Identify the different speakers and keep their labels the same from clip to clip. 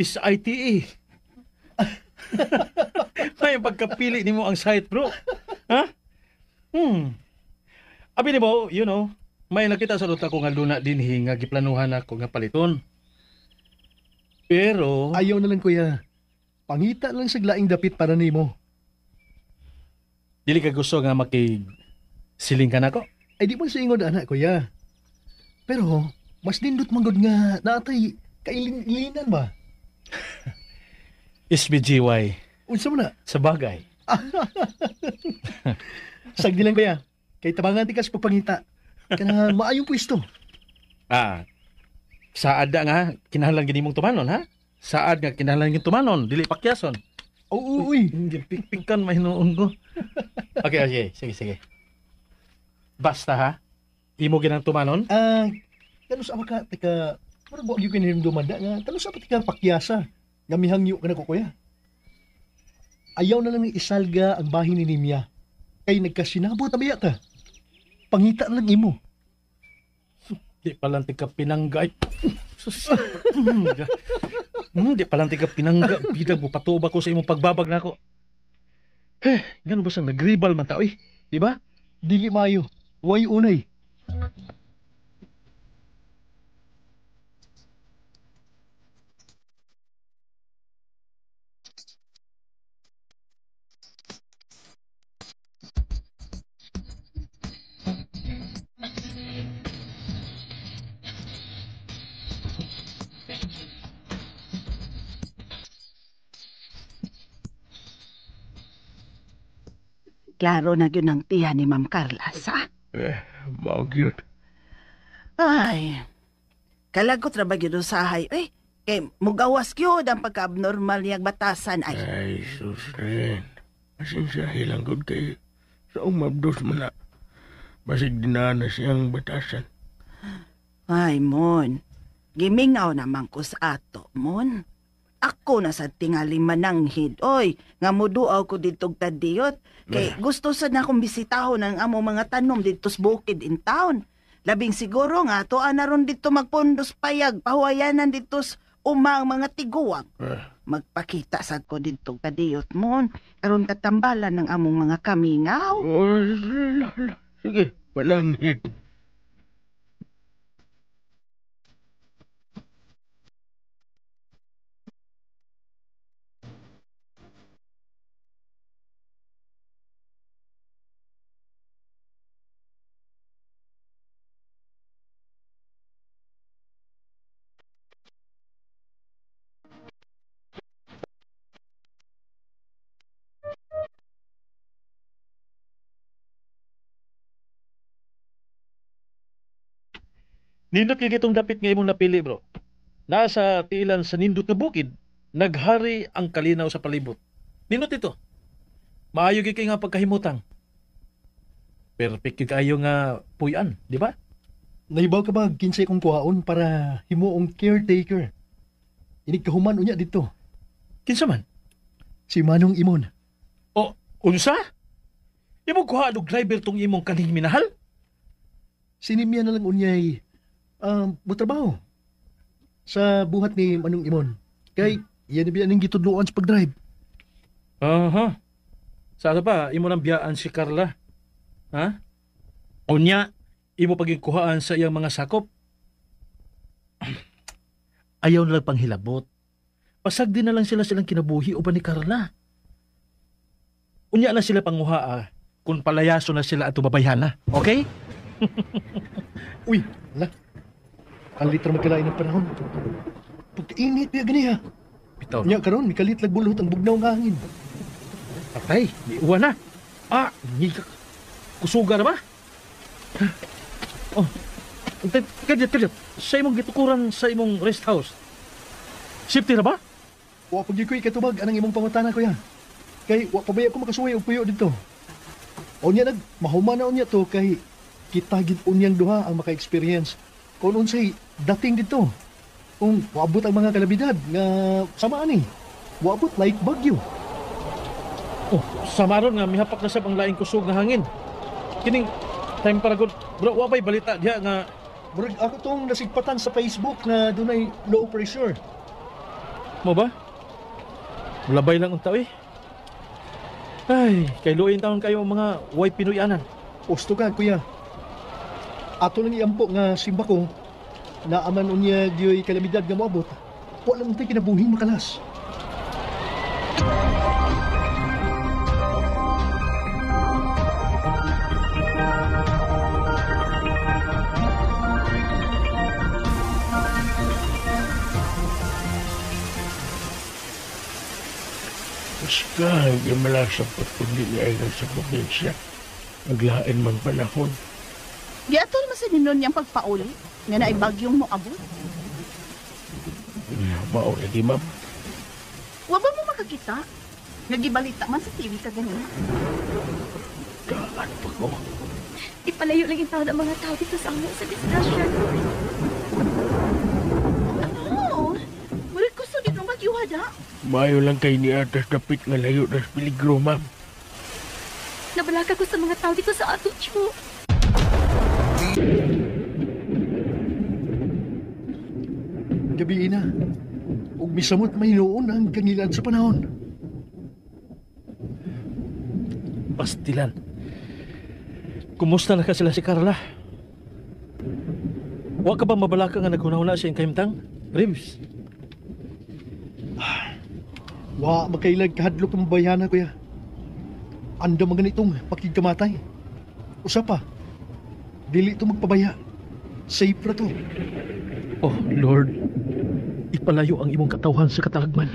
Speaker 1: SITE. May pagkapili nimo ang site, bro. Ha? Abi nimo, you know, may nakita sa ruta ko nga luna dinhi nga giplanuhan ako nga paliton. Pero
Speaker 2: ayaw na lang, kuya. Pangita lang sa laing dapit para nimo.
Speaker 1: Dili ka gusto nga makig siling ka nako?
Speaker 2: Ay di man sa ingon anak, kuya. Pero mas nindot man gud nga naatay kailin-ilinan ba?
Speaker 1: SBGY.
Speaker 2: Unsa man na?
Speaker 1: Sa bagay.
Speaker 2: Sagdi lang, kuya. Kay tabangan ti kas pagpangita. Kana maayong pwesto.
Speaker 1: Ah. Saad nga kinahanglan gini mong tumanon, ha? Saad nga kinahanglan gini tumanon, dili pakyason.
Speaker 2: Oo, uy.
Speaker 1: Pikpikan mahinuon ko. Okay, sige. Basta ha. Imo ginang tumanon?
Speaker 2: Ah, kano sa ka tika, murag wa gyud kinahimduman da nga kano sa tika pakyasa nga mihangyo ka na ko, kuya. Ayaw na lang isalga ang bahin ni Nimya. Kay nagkasinabot abiya ka. Pangita lang imo.
Speaker 1: Di pa lang tika pinangga. Ay, sus. Di pa lang tika pinangga. Bidag mo patuba ko sa imong pagbabag nako. Eh, ngano ba sang nagribal man ta oy? Di ba?
Speaker 2: Dili maayo. Way unay.
Speaker 3: Klaro na yun ang tiya ni Ma'am Carla, sa?
Speaker 4: Eh, mao gyud.
Speaker 3: Ay, kalagot ra ba gyud usahay? Eh, kay mugawas gyud ang pagka-abnormal niyang batasan ay.
Speaker 4: Ay, sus rin. Pasensya hilang gud kay sa umabdos man na. Basig dinaan na siyang batasan.
Speaker 3: Ay, Mon. Gimingaw naman ko sa ato, Mon. Ako na sa tingali mananghid, oy, nga muduaw ko ditog tadiyot. Kay gusto sad na akong bisitahon ang amo mga tanom dito sa bukid in town. Labing siguro nga atoa na ron dito magpondos payag, pahuwayanan dito sa uma ang mga tiguang. Magpakita sad ko dito tadiyot, Mon, aron katambalan ng among mga kamingaw.
Speaker 4: Oh, sige, palanghid.
Speaker 1: Nindot kay kitong dapit nga imong napili, bro. Nasa tiilan sa nindot nga bukid, naghari ang kalinaw sa palibot. Nindot ito. Maayo gyud kay nga pagkahimutang. Perfect gyud kaayo nga puy-an, di ba?
Speaker 2: Naibaw ka ba kinsay kong kuhaon para himuong caretaker? Inig kahuman unya dito.
Speaker 1: Kinsa man?
Speaker 2: Si Manong Imon.
Speaker 1: O, unsa? Imong kuha og driver tong imong kaning minahal?
Speaker 2: Sinimya na lang unyay butrabaho sa buhat ni Manong Imon. Kay yan biya ning gitudloan sa pag-drive.
Speaker 1: Aha. Sa ato pa, imo nang biyaan si Carla. Ha? Unya, imo pagikuhaan sa iyang mga sakop. Ayaw na lang panghilabot. Pasag din na lang sila silang kinabuhi uban ni Carla. Unya na sila panguhaa kung palayaso na sila at babayhan na. Okay?
Speaker 2: Uy, la. Ang litra magkalain ng panahon. Pagkainit biya ganiha.
Speaker 1: Bitaw.
Speaker 2: Nya karon mikalit lag bulot ang bugnaw nga hangin.
Speaker 1: Patay, niuwan na. Ah, ngika. Kusuga na ba? Oh. Kadiyot. Sa imong gitukuran sa imong rest house. Safety na ba?
Speaker 2: Wa pag ko ikatubag anang imong pangutana, kuya. Kay wa pa ba ako makasuway og puyo dito. Unya nag mahuman na unya to kay kita gid unyang duha ang maka-experience kung unsay dating dito. Kung waabot ang mga kalabidad nga sama ani. Waabot like bagyo.
Speaker 1: Oh, sama ron nga mihapak na sab ang laing kusog nga hangin. Kining time para gud. Bro, wa bay balita diha nga
Speaker 2: murag ako tong nasigpatan sa Facebook na dunay low pressure.
Speaker 1: Mo ba? Mulabay lang unta eh. Ay, kay luoy taon kayo mga way Pinoyanan.
Speaker 2: Usto ka, kuya. Ato lang iampo nga simba ko na aman unya diyo'y kalamidad nga moabot. Wa lang untay kinabuhing makalas.
Speaker 4: Basta, hindi malasapot kundi niya sa probinsya. Naglain man panahon.
Speaker 3: Giatol man sa ninon niyang pagpauli nga naay bagyong moabot.
Speaker 4: Mao lagi, ma'am.
Speaker 3: Wa ba mo makakita? Nagibalita man sa TV kaganina.
Speaker 4: Daan pa ko.
Speaker 5: Ipalayo lang yung tawad ang mga tao dito sa amo sa discussion.
Speaker 3: Ano? Murag ko sugid ng bagyo hada.
Speaker 4: Mayo lang kay ni atas dapit nga layo das peligro, ma'am.
Speaker 5: Nabalaka ko sa mga tao dito sa ato, Chu.
Speaker 2: Gabi na. Ug misamot mahinuon ang kangilan sa panahon.
Speaker 1: Pastilan. Kumusta na ka sila si Carla? Wa ka ba mabalaka nga naghuna-huna siya yung kahimtang? Ribs.
Speaker 2: Wa makailag kahadlok ang bayana, kuya. Anda mga ganitong pakigkamatay. Usa pa, dili ito magpabaya. Safe ra to.
Speaker 1: Oh, Lord. Ipalayo ang imong katawhan sa katalagman.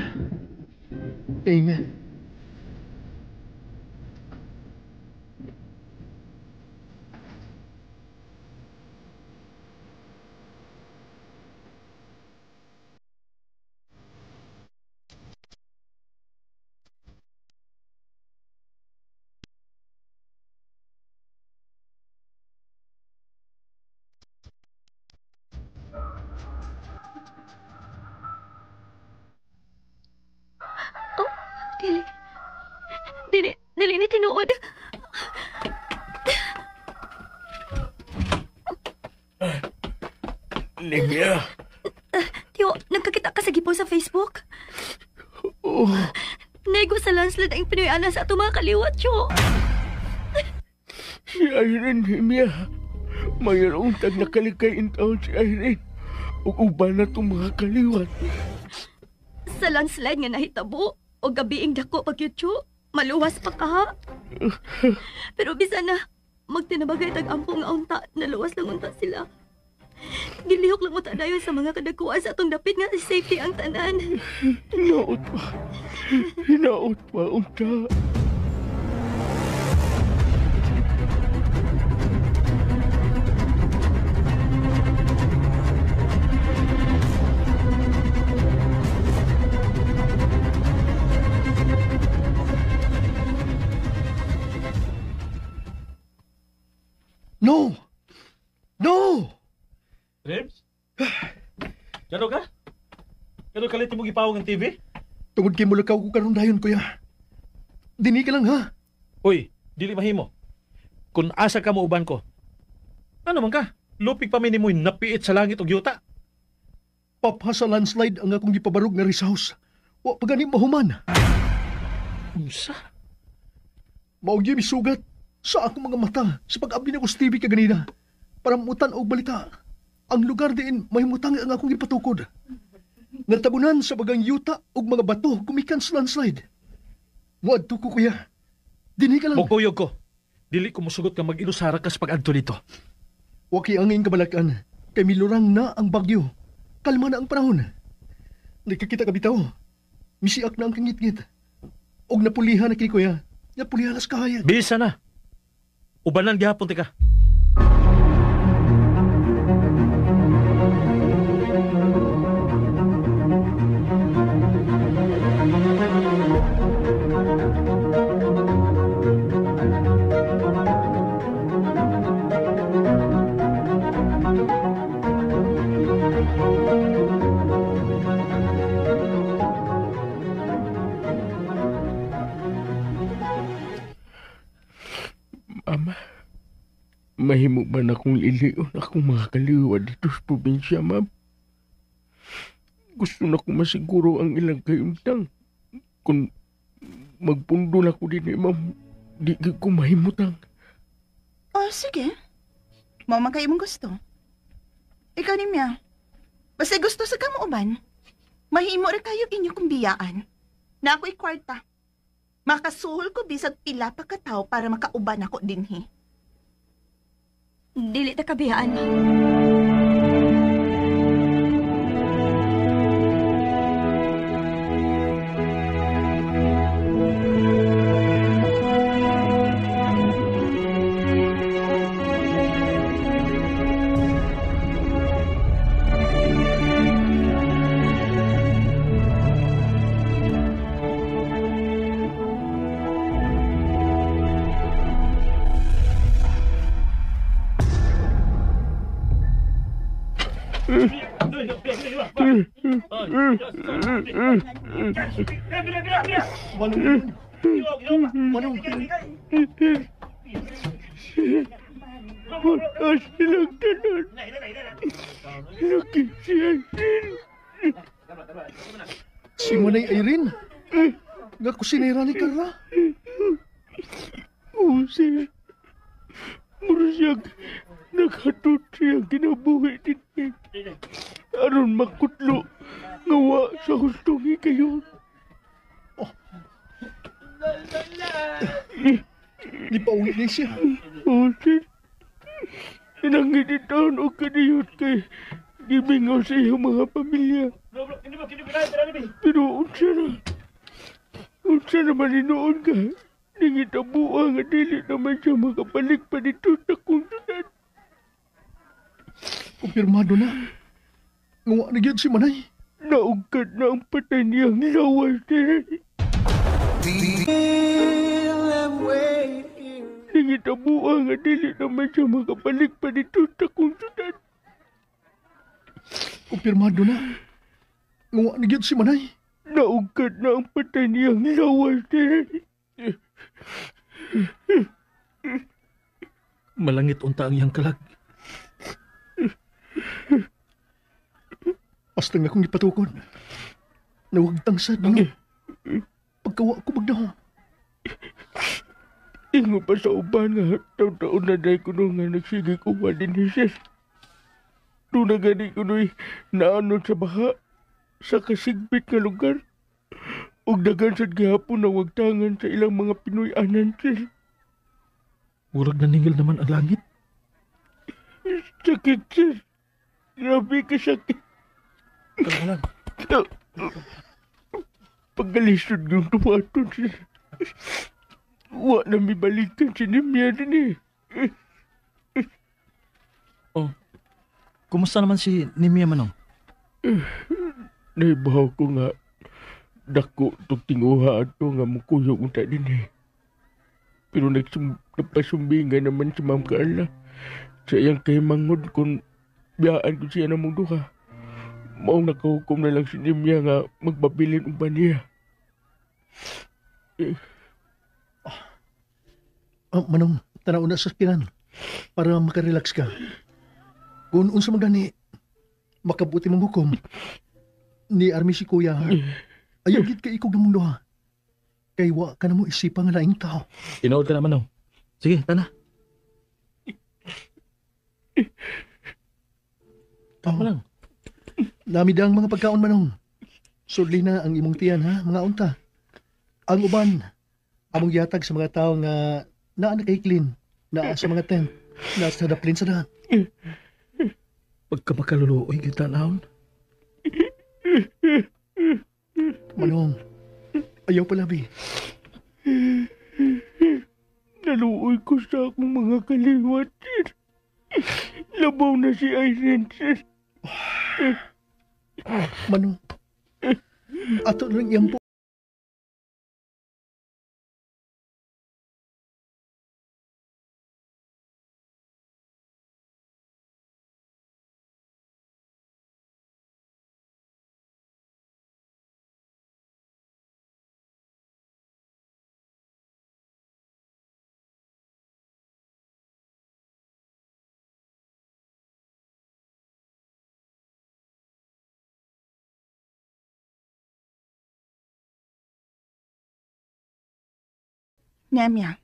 Speaker 2: Amen.
Speaker 5: Dili. Dili, dili ni tinuod.
Speaker 4: Limia.
Speaker 5: Tiyo, nagkakita ka sa gipon sa Facebook?
Speaker 4: Oh.
Speaker 5: Nego sa landslide ang Pinoy-ana sa ato mga kaliwat, Tiyo.
Speaker 4: Si Irene, Limia. Mayroong tag nakalikay in taon si Irene. Ug uban na itong mga kaliwat.
Speaker 5: Sa landslide nga nahitabo, o gabiing dako pag yun, maluwas pa ka. Pero bisan na, magtinabagay tag-ampo nga unta, naluwas lang unta sila. Gilihok lang unta dayon sa mga kadakuan sa atong dapit nga safety ang tanan.
Speaker 4: Hinaot pa. Hinaot pa unta.
Speaker 2: No! No!
Speaker 1: Ribs? Gano ka? Gano kalit mo gipawag ang TV?
Speaker 2: Tungod kay mulakaw ko karon dayon, kuya. Dini ka lang, ha?
Speaker 1: Uy, dili mahimo. Kung asa ka mo uban ko. Ano man ka? Lupig pa mi nimoy napiit sa langit og yuta.
Speaker 2: Papha sa landslide ang akong gipabarog nga rest house. Wa pa gani mahuman.
Speaker 1: Unsa?
Speaker 2: Mao gyud misugat sa akong mga mata sa pag-abli nako sa TV kaganina. Para mutan og balita. Ang lugar diin mahimutang ang akong gipatukod. Natabunan sa bagang yuta ug mga bato gumikan sa landslide. Muadto ko, kuya. Dinhi ka lang.
Speaker 1: Mukuyog ko. Dili ko musugot nga mag-ilusara ka sa pag-adto dito.
Speaker 2: Wa kay angin kabalakan. Kay milurang na ang bagyo. Kalma na ang panahon. Nagkakita ka bitaw. Misiak na ang kangitngit. Og napulihan na kini, kuya. Napulihan na sa kahayag.
Speaker 1: Bisa na. Ubanan gihapon tika.
Speaker 4: Mama, mahimo ba na kong lilion akong mga kaliwa dito sa probinsya, ma'am? Gusto na ko masiguro ang ilang kayumtang. Kung magpundo na ko din, ma'am, di ko mahimutang.
Speaker 3: Oh, sige. Mao man kay imong gusto. Ikaw ni Mia. Basta gusto sa kamo uban. Mahimo ra kayo inyo kong biyaan. Na ako'y kwarta. Makasuhol ko bisag pila pa ka tawo para makauban ako dinhi.
Speaker 5: Dili ta kabiyaan, ma'am.
Speaker 2: Manong, Manong,
Speaker 4: Wala silang tanan. Laki si Irene.
Speaker 2: Si Manay Irene. Nga kusinera ni Carla.
Speaker 4: Oo, sir. Mura siya naghatod siya kinabuhi din. Aron makutlo nga wa sa hustong hikayon.
Speaker 2: Oh. Di pa uwi ni siya.
Speaker 4: Oo, sir. Inanginitaan o kaniyot kay gimingaw sa iyong mga pamilya. Pero unsa na. Unsa naman inoon ka. Nangitabuha nga dili naman siya makabalik pa dito sa kong syudad.
Speaker 2: Kumpirmado na. Nguwa na gyud si Manay.
Speaker 4: Naugkad na ang patay niyang lawas, sir. Nangitabuha nga dili naman siya makabalik pa dito sa kong syudad.
Speaker 2: Kumpirmado na. Nguwa na gyud si Manay.
Speaker 4: Naugkad na ang patay niyang lawas, sir.
Speaker 1: Malangit unta ang iyang kalag.
Speaker 2: Basta nga akong ipatukod. Nawagtang sad, Manong. Pagkawa ko magdaho.
Speaker 4: Ingo pa sa uban nga taon-taon na dahil ko nung nga nagsige ko din ni sir. Doon na gani ko nu'y naanod sa baha sa kasigbit nga lugar. Ug dagan sad gihapon na wagtangan sa ilang mga Pinoy-anan, sir.
Speaker 1: Murag naningil naman ang langit.
Speaker 4: Sakit, sir. Grabe ka sakit.
Speaker 1: Kalakalan.
Speaker 4: Pagkalisod yung tumaton, sir. Wa na may balikan si Nimia din eh.
Speaker 1: Oh, kumusta naman si Nimia, Manong?
Speaker 4: Naibaw ko nga dako tog tinguha ato nga mukuyog unta din eh. Pero nagpasumbingan naman si Ma'am Carla sa iyang kahimangod kung biyaan ko siya namong duha. Maong nakahukom na lang si Nimia nga magbabilin uban niya.
Speaker 2: Manong, tanaw na sa kinan para makarelax ka. Kung unsa man gani, makabuti mong hukom. Ni Army si Kuya, ayaw gid ka ikog namong duha. Kay wa ka na mo isipa nga laing tao.
Speaker 1: Tinuod ka na, Manong. Sige, tana. Tama lang.
Speaker 2: Nami ang mga pagkaon, Manong. Sudli na ang imong tiyan, ha, mga unta. Ang uban, among gihatag sa mga tao nga naa na kay clean, naa sa mga tent, naa sa daplin sa daan.
Speaker 1: Pagka makaluluoy kita naon.
Speaker 2: Manong, ayaw palabi.
Speaker 4: Naluoy ko sa akong mga kaliwat, sir. Labaw na si Irene, sir.
Speaker 2: Manong, ato lang iyang po.
Speaker 3: Nemia,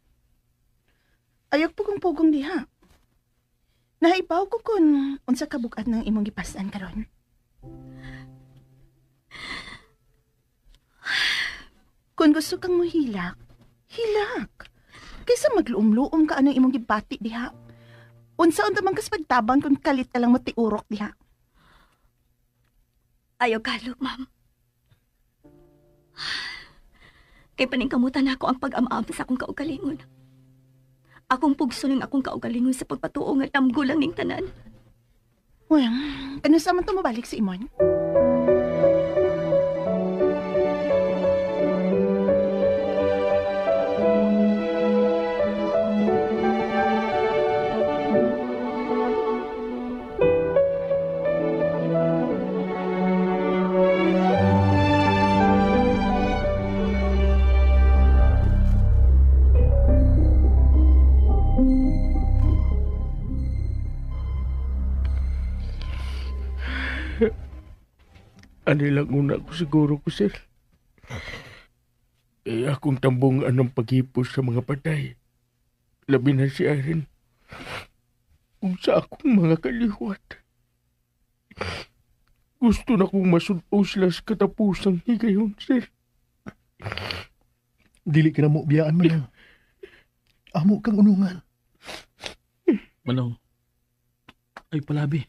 Speaker 3: ayok pugong-pugong diha. Nahibaw ko kung unsa kabukat ng imong gipasan karon. Kung gusto kang muhilak, hilak. Kaysa magluom-luom ka anang imong gibati diha. Unsa-unta man kas pagtabang kung kalit ka lang matiurok diha.
Speaker 5: Ayaw kalog, ma'am. Kay paningkamutan ako ang pag-am-am sa akong kaugalingon. Akong pugso ng akong kaugalingon sa pagpatuo nga damgo lang ning tanan.
Speaker 3: Well, ano sa man tumabalik si Imon?
Speaker 4: Ano lang una ko siguro ko, sir. Eh, akong tambong anong paghipos sa mga patay. Labi na si Irene. Kung sa akong mga kaliwat. Gusto na kong masudo sila sa katapusang higayon, sir.
Speaker 2: Dili ka na mo biyaan, Manong. Amo kang unungan.
Speaker 1: Manong, ay palabi.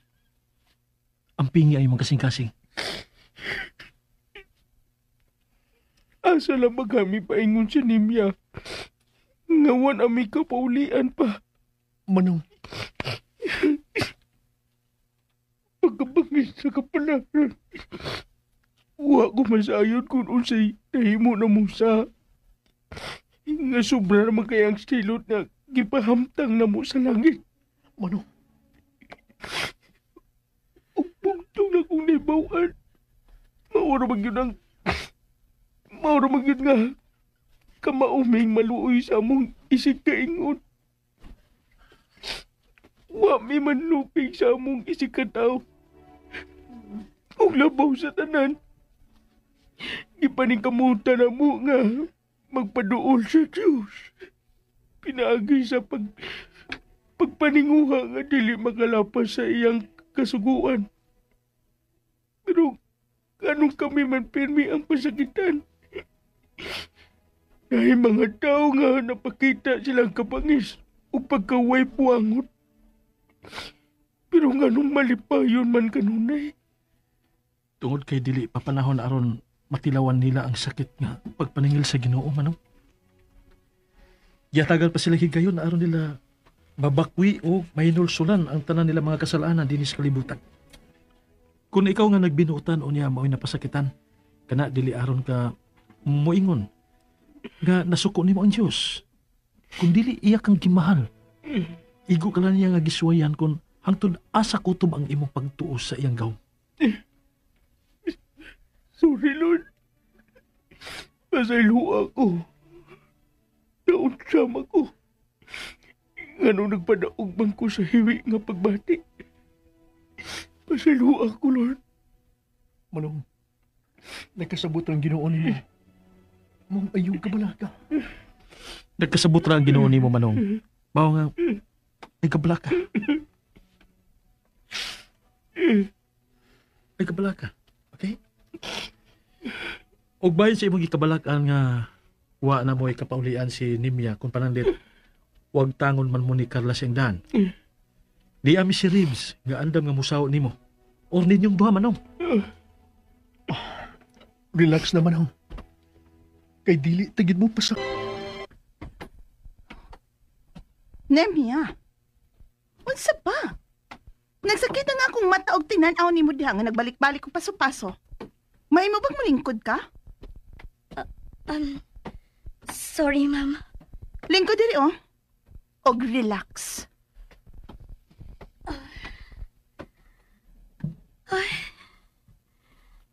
Speaker 1: Ang pingi ay mong kasing-kasing.
Speaker 4: Asa lang ba kami paingon si Nimya? Ngawan ami kapaulian pa.
Speaker 2: Manong.
Speaker 4: Pagkabangis sa kapalaran. Wa ko masayon kung unsay nahimo na mo sa. Nga sobra naman kaya ang silot na gipahamtang na mo sa langit.
Speaker 2: Manong.
Speaker 4: Ug bugtong na kong nahibawan. Maura man yun ang... Maura man yun nga. Kamauming maluoy sa among isig kaingon. Wa mi manlupig sa among isig katao. Ug labaw sa tanan. Gipaningkamutan na mo nga magpaduol sa Diyos. Pinaagi sa pagpaninguha nga dili makalapas sa iyang kasuguan. Pero anong kami man pirmi ang pasakitan? Dahil mga tao nga napakita silang kabangis o pagkaway puangot. Pero nganong malipayon man kanunay.
Speaker 1: Tungod kay dili papanahon aron matilawan nila ang sakit nga pagpaningil sa Ginoo, Manong. Yatagal pa sila higayon aron nila mabakwi o mahinulsulan ang tanan nila mga kasalanan dinis kalibutan. Kung ikaw nga nagbinutan o niya mao'y napasakitan, kana dili aron ka moingon nga nasuko nimo ang Dios. Kung dili iya kang gimahal, igo ka lang niya nga gisuwayan kung hangtod asa kutob ang imong pagtuo sa iyang gawom.
Speaker 4: Sorry, Lord. Pasaylo ako. Naunsam ako. Ngano nagpadaog man ko sa hiwi nga pagbati. Pasaylo ako, Lord.
Speaker 2: Manong, nagkasabot ang Ginoo nimo. Mong ayaw ka balaka.
Speaker 1: Nagkasabot ra ang Ginoo nimo, Manong. Mao nga ay kabalaka. Ay kabalaka. Okay? Og bahin sa imong gikabalakan nga wa na mo ikapaulian si Nimya kung pananlit wag tangon man mo ni Carla siyang daan. Di ami si Ribs nga andam nga musaw nimo. Or ninyong duha, Manong.
Speaker 2: Relax na, Manong. Kay dili tagid mo pasak.
Speaker 3: Nemia, unsa ba? Nagsakit na nga akong mata og tinan-aw nimo diha nga nagbalik-balik og paso-paso. May mo bang mulingkod ka?
Speaker 5: Sorry, ma'am.
Speaker 3: Lingkod diri oh. Og relax.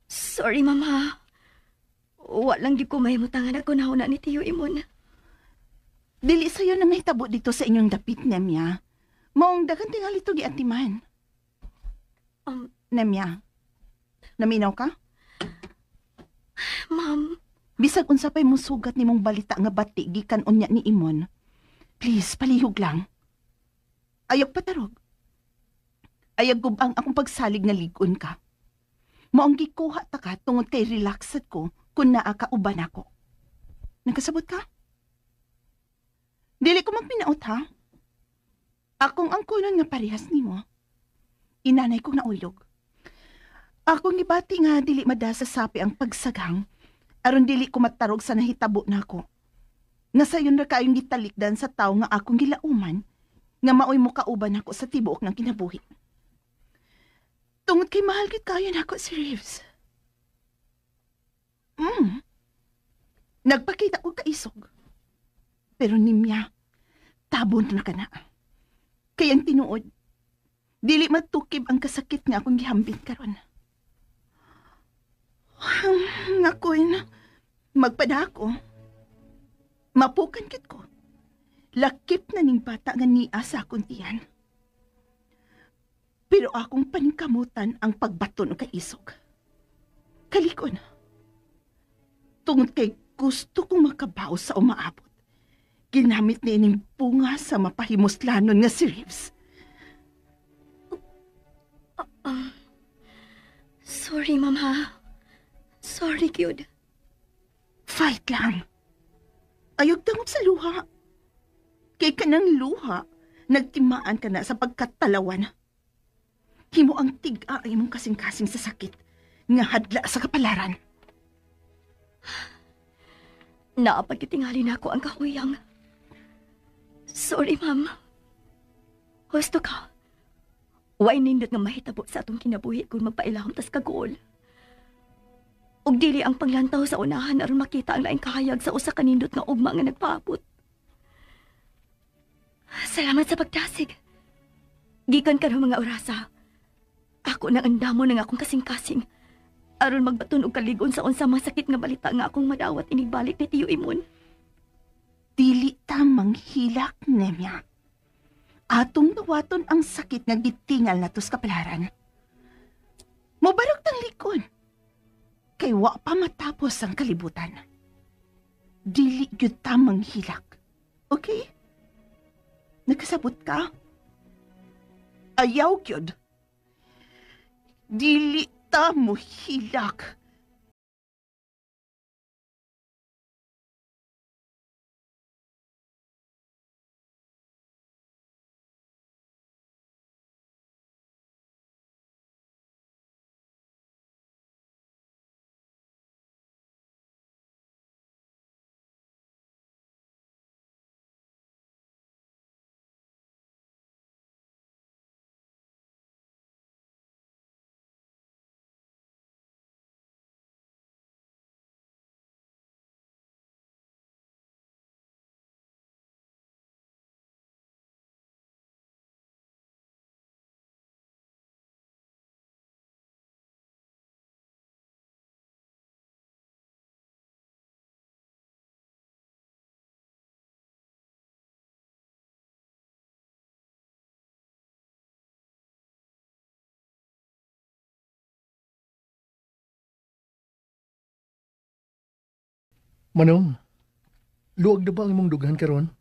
Speaker 5: Sorry, ma'am, ha. Wa lang di ko mahimutangan ako nahuna ni Tiyo Imon.
Speaker 3: Dili sayo na nahitabo dito sa inyong dapit, Nemia. Maong daghan tingali to giatiman. Nemia, naminaw ka?
Speaker 5: Ma'am.
Speaker 3: Bisag unsa pay musugat nimong balita nga bati gikan unya ni Imon. Please, palihog lang. Ayog patarog. Ayag gubang akong pagsalig nga ligon ka. Maong gikuha ta ka tungod kay relaxed ko kung naa ka uban ako. Nagkasabot ka? Dili ko magpinaot ha. Akong angkunon nga parehas nimo. Inanay kong nauyog. Akong gibati nga dili madasa sapi ang pagsagang aron dili ko matarog sa nahitabo nako. Nga sayon ra kayong gitalikdan sa tawo nga akong gilauman nga maoy mokauban nako sa tibuok ng kinabuhi. Tungod kay mahal gid kayo nako si Reeves. Nagpakita ko kaisog. Pero nimya, tabon na ka na. Kaya ang tinuod, dili matukib ang kasakit nga akong gihambit karon. Nga ko'y magpadako. Mapukan kit ko. Lakip na ning bata nga niya sa akong tiyan. Pero akong paningkamutan ang pagbaton o kaisog. Kalikon. Tungod kay gusto kong makabaw sa umaabot. Ginamit ni ining bunga sa mapahimuslanon nga si Reeves.
Speaker 5: Sorry, ma'am ha. Sorry, gyud.
Speaker 3: Fight lang. Ayog dangop sa luha. Kay kanang luha, nagtimaan ka na sa pagkatalawan. Himo ang tig-a ay imong kasing-kasing sa sakit nga hadla sa kapalaran.
Speaker 5: Naapagkitingali na ako ang kahuyang. Sorry, ma'am. Husto ka. Way nindot nga mahitabo sa atong kinabuhi kung magpailahom tas kaguol. Ug dili ang panglantaw sa unahan aron makita ang laing kahayag sa usa ka nindot nga ugma nga nagpaabot. Salamat sa pagdasig. Gikan karon mga orasa. Ako nang andamo ng akong kasing-kasing aron magbaton og kaligon sa unsa masakit nga balita nga akong madawat inigbalik ni Tiyo Imon.
Speaker 3: Dili ta manghilak, Nemya. Atong dawaton ang sakit nga gitingal nato sa kapalaran. Mobarog tang likon. Kay wa pa matapos ang kalibutan. Dili gyud ta manghilak. Okay? Nakasabot ka? Ayaw gyud. Dili ta mohilak.
Speaker 2: Manong, luwag na ba ang imong dughan karon?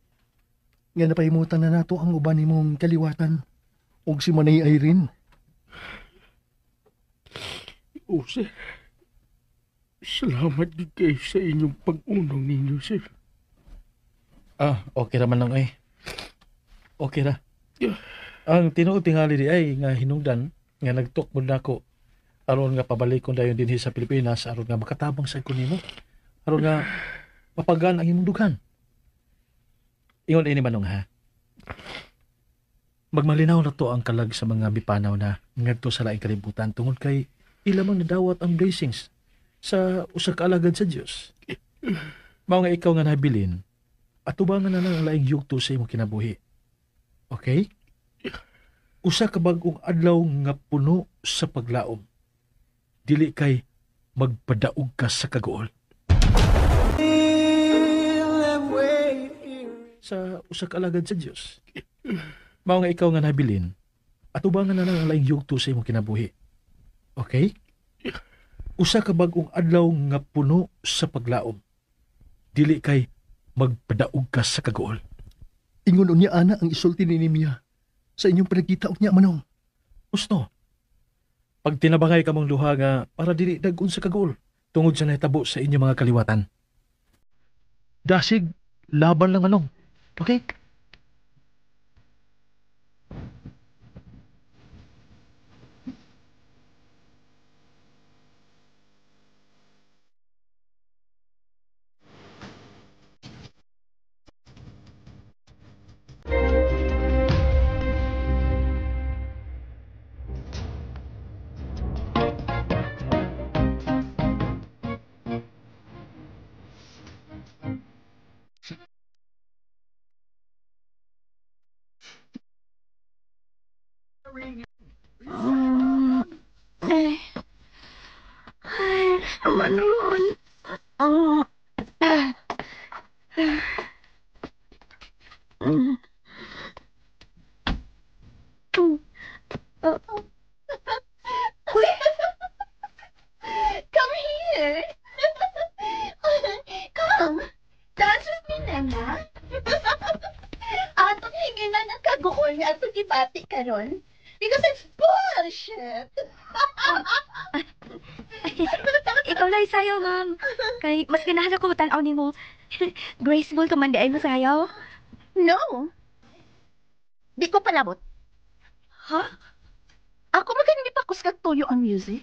Speaker 2: Nga napahimutan na nato ang uban nimong kaliwatan og si Manay Irene.
Speaker 4: O, sir. Salamat gid kay sa inyong pag-unong ninyo, sir.
Speaker 1: Ah, okay ra man lang eh. Okay ra.
Speaker 4: Yeah.
Speaker 1: Ang tinuod tingali di ay nga hinungdan nga nagtukmod nako aron nga pabalikon dayon dinhi sa Pilipinas aron nga makatabang sa ko nimo. Aron nga mapagaan ang imong dughan. Ingon ini manong ha. Magmalinaw na to ang kalag sa mga mipanaw na ngadto sa laing kalibutan tungod kay ila mang nadawat ang blessings sa usa ka alagad sa Dios. Mao nga ikaw nga nabilin, atubangan na lang ang laing yugto sa imong kinabuhi. Okay? Usa ka bag-ong adlaw nga puno sa paglaom. Dili kay magpadaog ka sa kaguol. Sa usa ka alagad sa Dios. Mao nga ikaw nga nabilin, atubangan na lang ang laing yugto sa imong kinabuhi. Okay? Usa ka bag-ong adlaw nga puno sa paglaom. Dili kay magpadaog ka sa kaguol.
Speaker 2: Ingon unya ana ang isulti ni Nemia sa inyong panagkita unya manong.
Speaker 1: Gusto. Pagtinabangay ka mong duha nga para dili dag-on sa kaguol tungod sa nahitabo sa inyong mga kaliwatan. Dasig, laban lang manong. Okay?
Speaker 5: Ay. Ay, manon.
Speaker 6: Come here. Come. Dance with me, Nana. Atong hinginan ang kaguol nga atong gibati karon. Because it's bullshit.
Speaker 5: Ikaw lang sayo, ma'am. Kay mas ganahan ako tan-aw nimo. Graceful ka man di ay masayaw.
Speaker 6: No. Di ko palabot.
Speaker 5: Ha?
Speaker 6: Ako maganing ipakusgag tuyo ang music.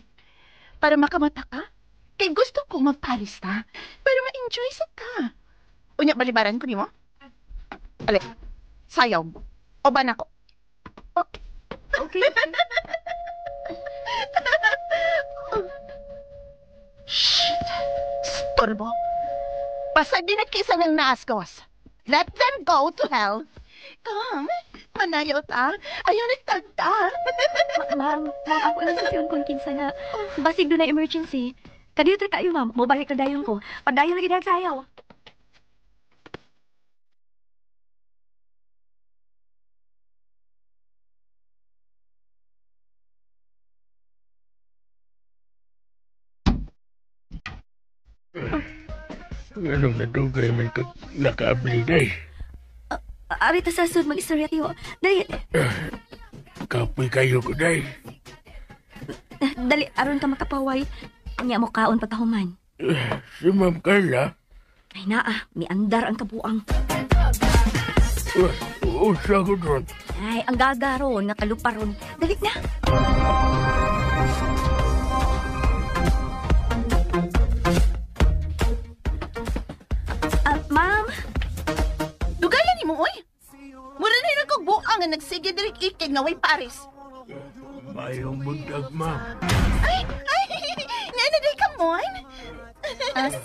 Speaker 6: Para makamata ka. Kay gusto ko magparis ta. Para ma-enjoy sa ka. Unya, balibaran ko nimo? Ale, sayaw. O ba nako?
Speaker 5: Okay.
Speaker 6: Shit! Storbo! Basta di nagkisa ng naasgawas. Let them go to hell. Come, manayaw ta. Ayaw nagtagta.
Speaker 5: Ma'am, ako lang sa siyon kung kinsa nga. Basig doon na emergency. Kadiyo ta kayo, ma'am. Mobalik na dayon ko. Padayon lagi dahil sayaw.
Speaker 4: Anong nadugay man kag nakaabli day?
Speaker 5: Ari ta sa sud mag-istorya tiyo. Dali,
Speaker 4: Kapoy kayo ko day.
Speaker 5: dali aron ka makapaway. Nya mo kaon pagkahuman.
Speaker 4: Si Ma'am Carla,
Speaker 5: Ay naa, miandar ang kabuang.
Speaker 4: usa ko doon.
Speaker 5: Ay, ang gagaron, nakaluparon. Dali na. Ma'am,
Speaker 6: Dugayan ni mo, oy. Mura na kog buang nga nagsige diri ikig nga way Paris.
Speaker 4: Mayong buntag, ma'am.
Speaker 6: Ay, ay, nana day ka mon.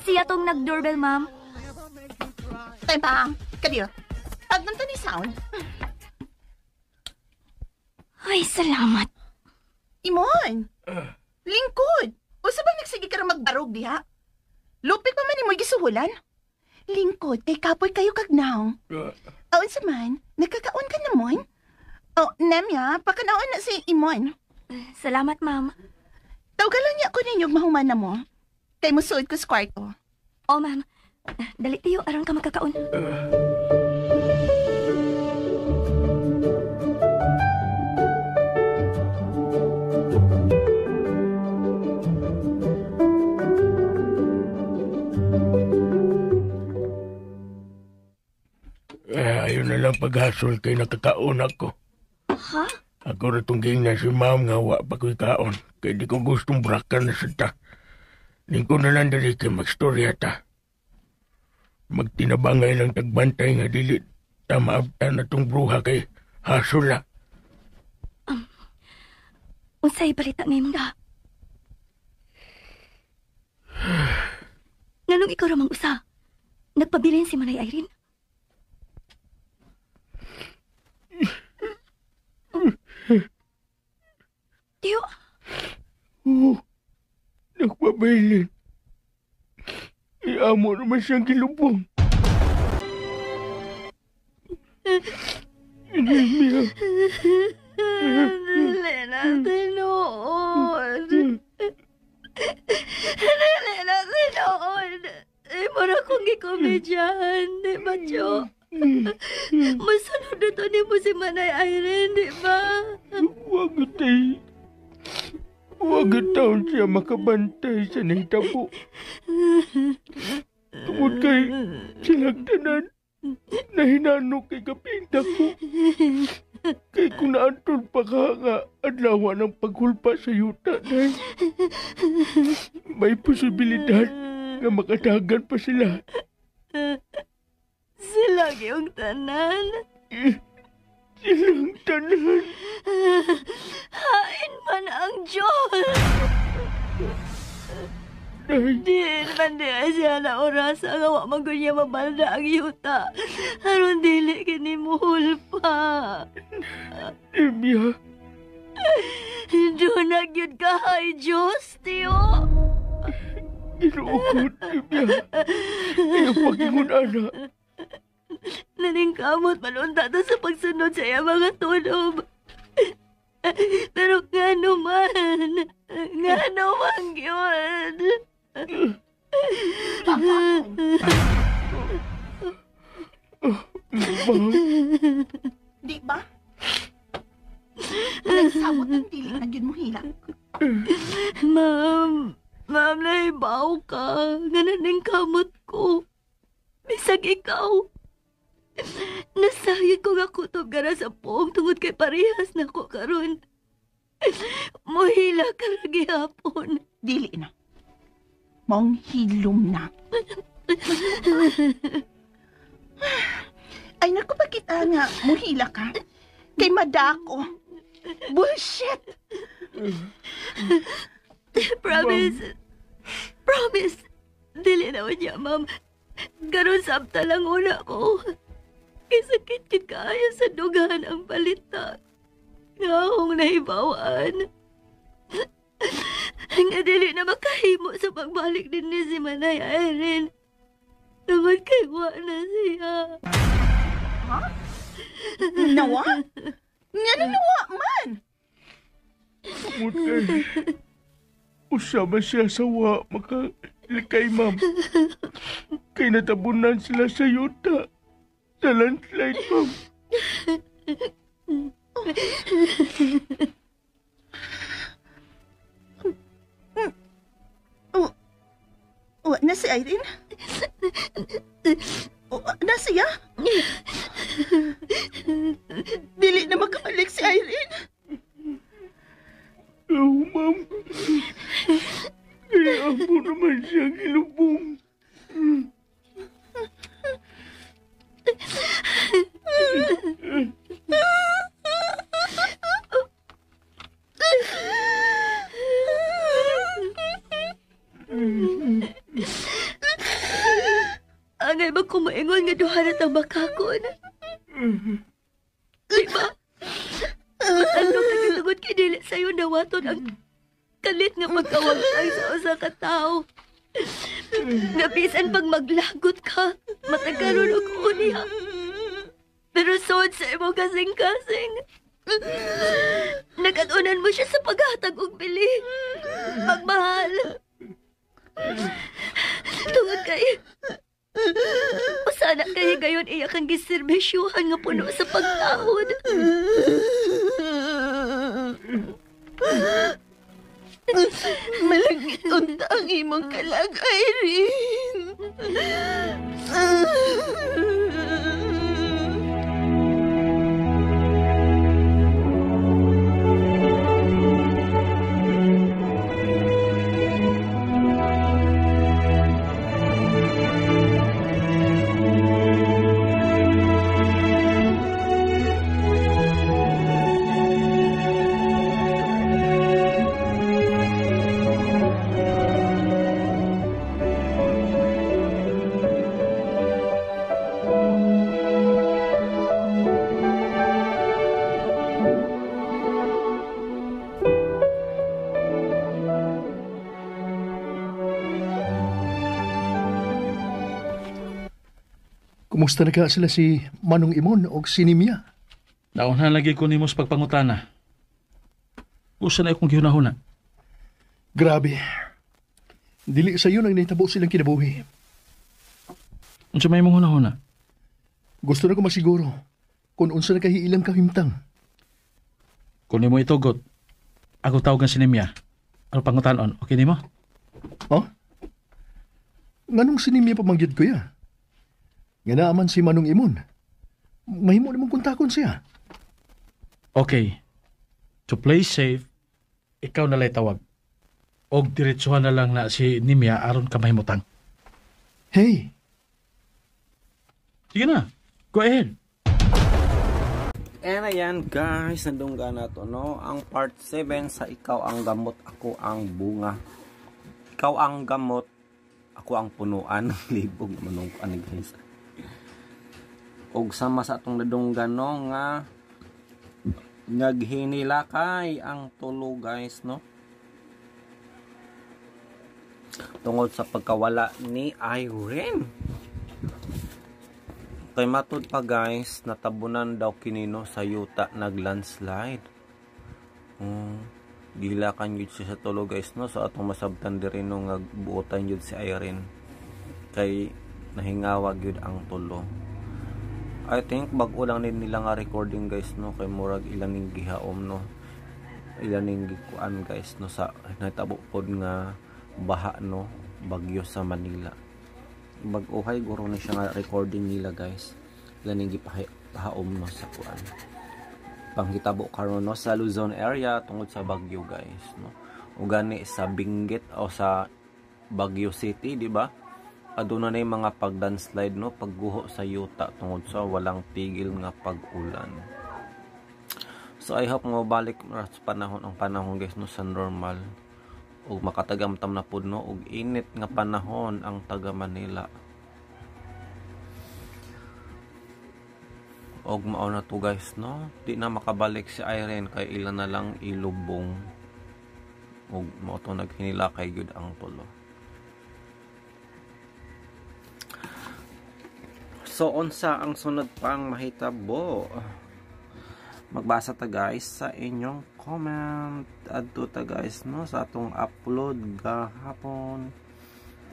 Speaker 5: Siya tong nag-doorbell, ma'am.
Speaker 6: Time pa, kadiyo. Pag ni sound.
Speaker 5: Ay, salamat.
Speaker 6: Imon. Lingkod. Usa bang nagsige ka ra magbarog diha? Lupik pa man nimo gisuhulan. Lingkod, kay kapoy kayo kagnaw. Aon sa man, nagkakaon ka na mon? Oh, Nemya, pakanaon na si Imon.
Speaker 5: Salamat, ma'am.
Speaker 6: Tawgalan niya ko ninyo mahuman na mo. Kay musuod ko sa kwarto.
Speaker 5: Oh, ma'am. Dali tiyo, aron ka magkakaon.
Speaker 4: Ayaw na lang paghasol kay nakakaon ako.
Speaker 5: Ha?
Speaker 4: Ako ra tong na si ma'am nga wa pa ko'y kaon. Kay di ko gustong brakan na sa ta. Lingko na lang dali kay magstorya ta. Magtinabangay lang tagbantay nga dili ta maabta na tong bruha kay hasol na.
Speaker 5: Unsay balita ngayon da? Nganong ikaw ramang usa? Nagpabilin si Manay Irene? Tiyo,
Speaker 4: Oo, nagpabilin. Iamo naman siyang kilubong. Nemia,
Speaker 5: Dili na tinuod. Dili na tinuod. Ay, mura kong gikomedya. Di ba?
Speaker 4: Wag tay. Wag taon siya makabantay sa nahitabo. Tungod kay silang tanan, nahinanok kay kapinta ko. Kay kung naantol pa ka nga adlaw ng paghulpa sa yuta, day. May posibilidad nga makadagan pa sila.
Speaker 5: Sila yung tanan.
Speaker 4: Silang tanan.
Speaker 5: Hain man ang Diyos. Diin man di ay siya na oras ang awa man niya mabalda ang yuta. Aron dili kini muhulpa.
Speaker 4: Emya.
Speaker 5: Doon na gyud ka, hay Diyos, tiyo.
Speaker 4: Ginoo ko, Emya. Iyong pagingon, ana.
Speaker 5: Naningkamot manunta ta sa pagsunod sa iyang mga tulob. Pero nga naman yun.
Speaker 6: Di ba? Nagsabot ang dili na yun mo hilak.
Speaker 5: Ma'am, nahibaw ka. Nga naningkamot ko. Bisag ikaw. Nasayag ko nga kutob gara sa poong tungod kay parehas na ko karon. Muhila ka ra gihapon.
Speaker 6: Dili na. Maong hilom na. Ay, naku, bakit nga muhila ka? Kay madako. Bullshit!
Speaker 5: Promise. Promise. Dili na niya, ma'am. Karon sabta lang una ko. Kay sakit gyud kaayo sa dugahan ang balita. Nga akong nahibawaan. Nga dili na makahimo sa pagbalik din ni si Manay Irene. Tungod kay wa na siya.
Speaker 6: Ha? Nawa? Nga na nawa man!
Speaker 4: Tungod kay usama siya sa wa makalikay, ma'am. Kay natabunan sila sa yuta. Sa landslide, ma'am.
Speaker 6: Wa na si Irene? Wa na siya? Dili na makabalik si Irene.
Speaker 4: Oh, ma'am. Kaya amo naman siyang ilubong.
Speaker 5: Angay ba kumaingon nga duha na tang bakakon? Di ba? Ano ka kay dili sa'yo nawaton ang kalit nga pagkawagtang sa usa ka tawo. Nga bisan pag maglagot ka, matagkaroon og uniha. Pero sod sa imong kasing-kasing. Nagatunan mo siya sa paghatag og bili. Pagmahal. Tungod kay Usana kay gayon iya kang giserbisyuhan nga puno sa pagtahod.
Speaker 6: Malangit unta ang imong kalag, Irene.
Speaker 2: Kumusta na ka sila si Manong Imon o si Nimia?
Speaker 1: Nauna lagi ko nimo sa pagpangutana. Usa na akong gihunahuna.
Speaker 2: Grabe. Dili sa iyo nang nahitabo silang kinabuhi.
Speaker 1: Unsa may imong hunahuna?
Speaker 2: Gusto na ko masiguro kung unsa na kahiilang kahimtang.
Speaker 1: Kung nimo itugot, ako tawagan si Nimya. Ano pangutanon? Okay nimo?
Speaker 2: Oh? Nganong sinimya pa mangyud, kuya? Nga naaman si Manong Imon. Mahimo nimong kontakon siya.
Speaker 1: Okay. To play safe, ikaw na lay tawag. Og diretsuhan na lang na si Nimya aron ka mahimutang.
Speaker 2: Hey,
Speaker 1: Sige na. Go ahead.
Speaker 7: And ayan guys, nandungga na to, no? Ang part 7 sa Ikaw ang Gamot, Ako ang Bunga. Ikaw ang gamot, ako ang punuan. Libog naman nung ano, guys. Og sama sa atong nadunggan, no, nga naghinilakay ang tulo, guys, no? Tungod sa pagkawala ni Irene. Kay matud pa guys, natabunan daw kinino sa yuta, nag-landslide. Gihilakan yun siya sa tulo, guys, no. So atong masabtan diri, no, nga buotan yun si Irene. Kay nahingawag yun ang tulo. I think bag-o lang din nila nga recording, guys, no, kay murag ilan ning gihaom, no. Ilan ning gikuan, guys, no, sa natabo pod nga baha, no, bagyo sa Manila. Bag-ohay guro ni siya nga recording nila, guys. Ilan ning gipahaom, no, sa kuan. Panghitabo karon, no, sa Luzon area tungod sa bagyo, guys, no. O gani sa Benguet o sa Baguio City, di ba? Aduna na yung mga pag-landslide, no, pagguho sa yuta tungod sa walang tigil nga pag-ulan. So I hope nga balik sa panahon ang panahon, guys, no, sa normal ug makatagamtam na pud, no, og init nga panahon ang taga Manila. Og mao na to, guys, no. Di na makabalik si Irene kay ilan na lang ilubong. Ug mao to naghinilakay gyud ang tulo. So unsa ang sunod pang mahitabo? Magbasa ta guys sa inyong comment. Adto ta guys, no, sa atong upload gahapon.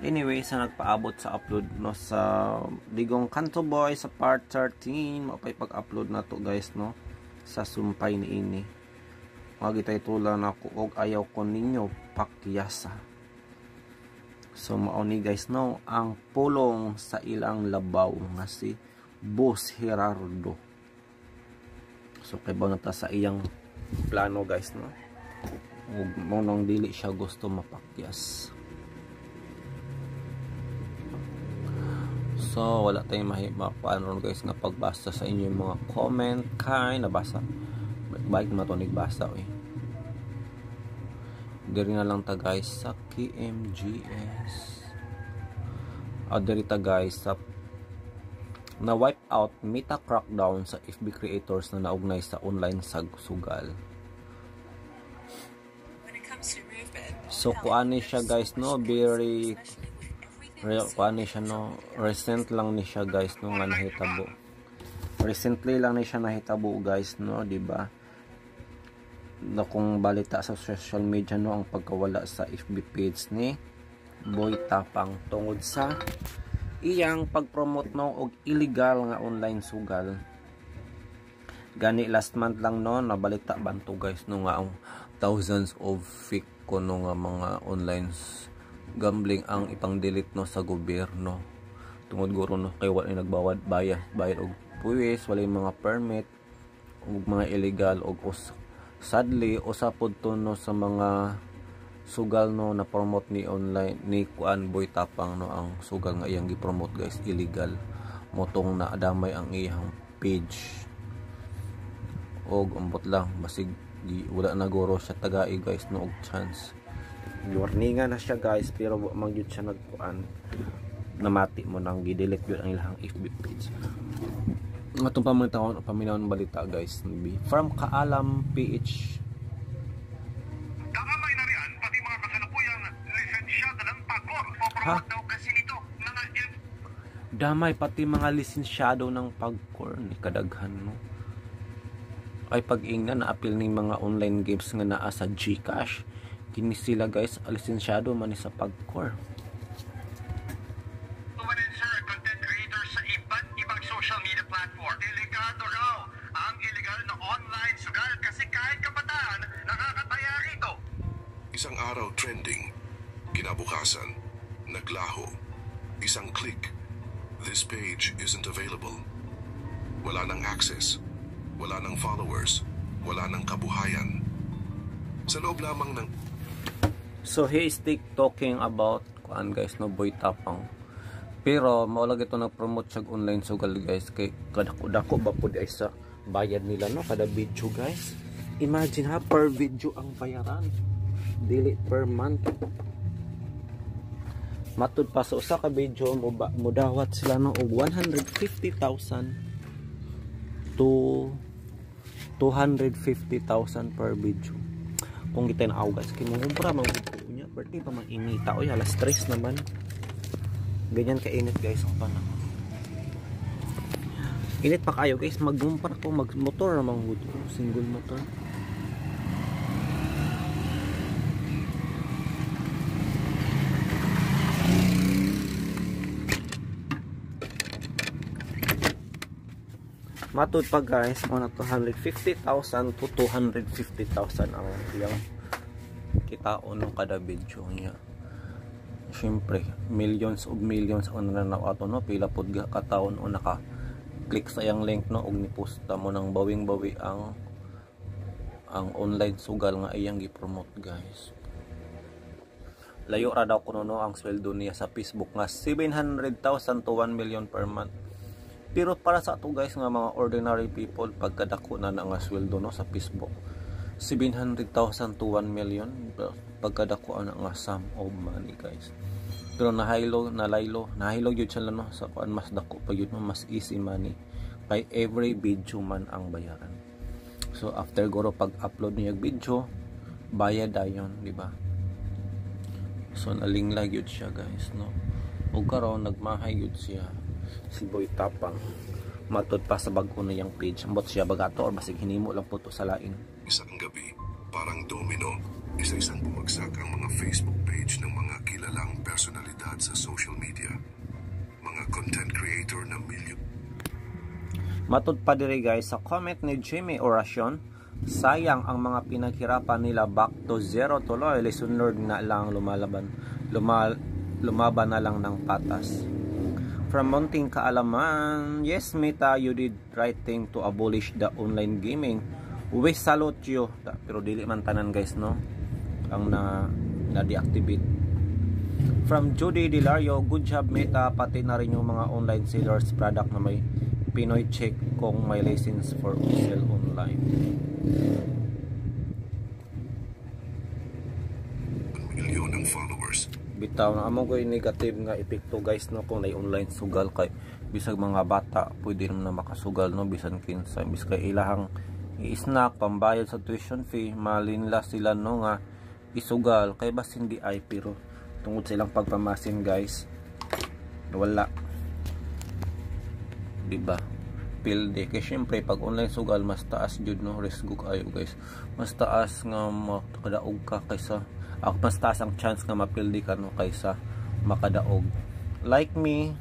Speaker 7: Anyway, sa nagpaabot sa upload, no, sa Digong Kanto Boy sa part 13, mao pay pag-upload na to guys, no, sa sumpay niini. Magitay tula na ako og ayaw ko ninyo pakyasa. So mao ni guys, no, ang pulong sa ilang labaw nga si Boss Gerardo. So kay ba na ta sa iyang plano guys, no. Ug mo nang dili siya gusto mapakyas. So wala tayong mapaano guys nga pagbasa sa inyo yung mga comment kay nabasa. Bike na to nagbasa eh. Diri na lang ta guys sa KMGS. Diri ta guys sa na wipe out Meta crackdown sa FB creators na naugnay sa online sugal. So kuan ni siya guys, no, very real kuan ni siya, no, recent lang ni siya guys, no, nga nahitabo. Recently lang ni siya nahitabo guys, no, di ba? No, kung balita sa social media, no, ang pagkawala sa FB page ni Boy Tapang tungod sa iyang pag-promote, no, og illegal nga online sugal. Gani last month lang, no, nabalita banto guys, no, nga ang thousands of fake kuno nga mga online gambling ang ipang-delete, no, sa gobyerno. Tungod guro, no, kay wala nagbawad bayad og puwis, wala mga permit og mga illegal og sadly usa pod to, no, sa mga sugal, no, na promote ni online ni kuan Boy Tapang, no, ang sugal nga iyang gi-promote guys, illegal motong naadamay ang iyang page. Og ambot lang basig wala na guro siya tagai guys, no, og chance. Warningan na siya guys, pero wa man gyud siya nagkuan, namati mo nang gi-delete gyud ang ilang FB page. Atong paminawon balita guys from Kaalam PH. Ha? Damay pati mga lisensyado ng PAGCOR ni kadaghan, no. Ay pag-ingna na apil ni mga online games nga naa sa GCash. Kini sila guys, lisensyado man ni sa PAGCOR.
Speaker 8: Content creator sa iba't ibang social media platform. Delikado raw ang illegal na online sugal kasi kahit kabataan
Speaker 9: Isang araw trending, kinabukasan, naglaho. Isang click, this page isn't available. Wala nang access, wala nang followers, wala nang kabuhayan. Sa loob lamang ng
Speaker 7: So he is talking about kuan guys no, Boy Tapang. Pero mao lagi ito nag-promote siya online sugal guys, kay kadako-dako ba pud ay sa bayad nila no kada video guys. Imagine ha, per video ang bayaran, dili per month. Matud pa sa usa ka video mo ba, modawat sila no og 150,000 to 250,000 per video. Kung kita na guys, kay mangumpra man gud ko niya, birthday pa man inita oy, alas 3 naman. Ganyan kainit guys ang panahon. Init pa kayo guys, magumpra ko, magmotor naman gud ko, single motor. Matud pa guys, mga 250,000 to 250,000 ang iyang kitaon no kada video niya. Syempre, millions of millions ang nananaw ato no, pila pud ka taon o naka click sa iyang link no og ni-post mo nang bawing-bawi ang online sugal nga iyang gi-promote guys. Layo ra daw kuno no ang sweldo niya sa Facebook nga 700,000 to 1 million per month. Pero para sa ato guys nga mga ordinary people, pagkadako na nga sweldo no sa Facebook, 700,000 to 1 million, pagkadako na nga sum of money guys. Pero nahilo gyud sila no sa kuan, mas dako pa gyud no, mas easy money kay every video man ang bayaran. So after guro pag-upload niya video, bayad dayon, di ba? So nalingla gyud siya guys no. Ug karon nagmahay gyud siya si Boy Tapang. Matud pa sa bag-o na iyang page. Ambot siya bagato or basig hinimo lang po to sa lain.
Speaker 9: Isang gabi, parang domino, isa-isang bumagsak ang mga Facebook page ng mga kilalang personalidad sa social media. Mga content creator na milyon.
Speaker 7: Matud pa diri guys sa comment ni Jimmy Oracion, sayang ang mga pinaghirapan nila, back to zero tuloy, lesson learned na lang, lumaban na lang ng patas. From Munting Kaalaman, yes Meta, you did right thing to abolish the online gaming. We salute you. Pero dili man tanan guys no ang na deactivate. From Judy Delario, good job Meta, pati na rin yung mga online sellers product na may Pinoy check kung may license for sale online.
Speaker 9: Milyon ng followers.
Speaker 7: Bitaw na amo ko'y negative nga epekto guys no kung nay online sugal kay bisag mga bata pwede naman na makasugal no, bisan kinsa, bis kay ilahang i-snack, pambayad sa tuition fee, malinla sila no nga isugal kay bas hindi ay, pero tungod sa ilang pagpamasin guys wala, diba? Pilde kay syempre pag online sugal mas taas jud no, risgo kayo guys, mas taas nga makadaog ka kaysa mas taas ang chance nga mapildi ka no kaysa makadaog. Like me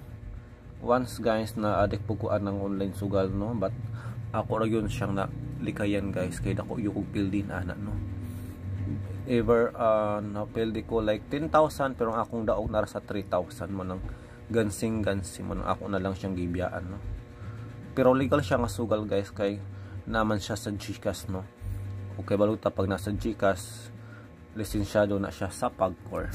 Speaker 7: once guys na adik puguan ng online sugal no, but ako ra yun siyang na likayan guys kay dako yung kog pildi na ana no. Ever napildi ko like 10,000 pero ang akong daog nara sa 3,000 mo nang gansing-gansi mo nang ako na lang siyang gibiyaan no. Pero legal siya nga sugal guys kay naman siya sa GCash no. Okay baluta pag nasa GCash, lisensyado na siya sa PAGCOR.